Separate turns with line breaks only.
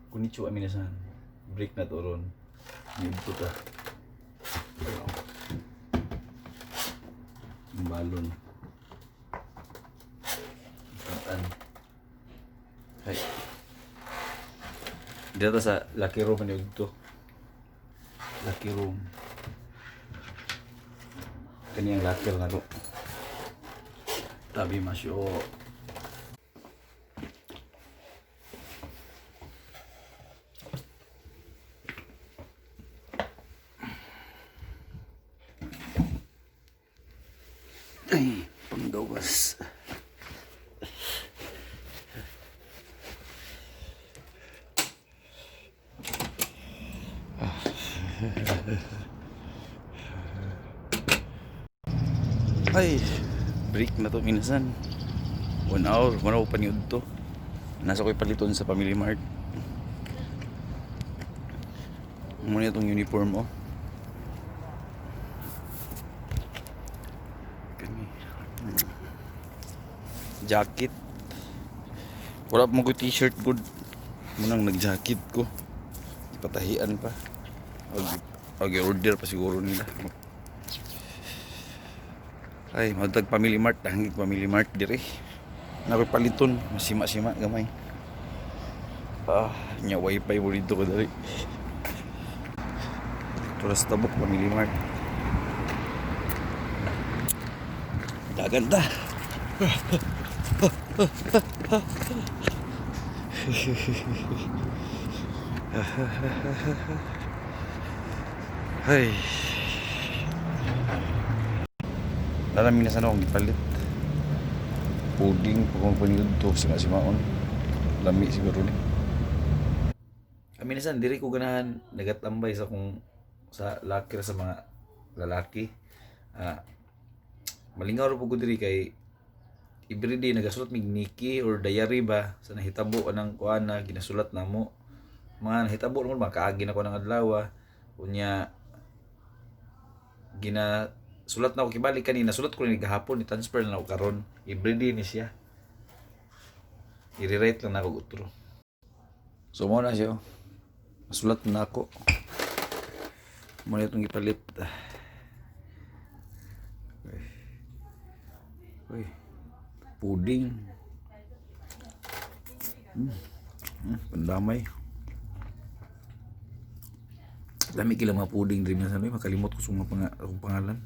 Konnichiwa, minasan. Break na to ron. Nidto ta. Ang balon. Tan. Hay. Dito sa lucky room ni to. Lucky room. Kani ang locker na to. Tabi masyo. Ay, panggawas. Ay, break na to, minasan. 1 hour, 1 hour pa niud to. Nasa ko'y paliton sa Family Mart. Muna itong uniform, oh. Kani. Jacket. Wala pa mo ko t-shirt good. Munang nag-jacket ko. Ipatahian pa. Og order pa siguro nila. Ay, magdag Family Mart, hangig Family Mart dire. Nakoy paliton, masima-sima gamay. Ah, nya wifi mo dito ko dali. Tulas tabok Family Mart. Gaganda. Ay. Darami na sana akong gipalit. Puding, pag panilod to, sima-simaon. Lami siguro ni. Kami na san, diri ko ganahan nagatambay sa kung sa locker sa mga lalaki. Ah, malingaw ra po ko diri kay everyday nagasulat mig Nikki or diary ba sa nahitabo anang kuana ginasulat namo. Mga nahitabo mo mga kaagi na ko ng adlaw. Unya gina sulat na ako kibalik kanina, sulat ko ni gahapon, i-transfer na ako karon. Everyday ni siya, i-rewrite lang na ako utro. So mo na siya, oh. Nasulat na ako mo na itong ipalit. Uy. Uy. Puding. Pandamay. Lami kila mga puding diri minsan, uy, makalimot ko sa mga akong pangalan.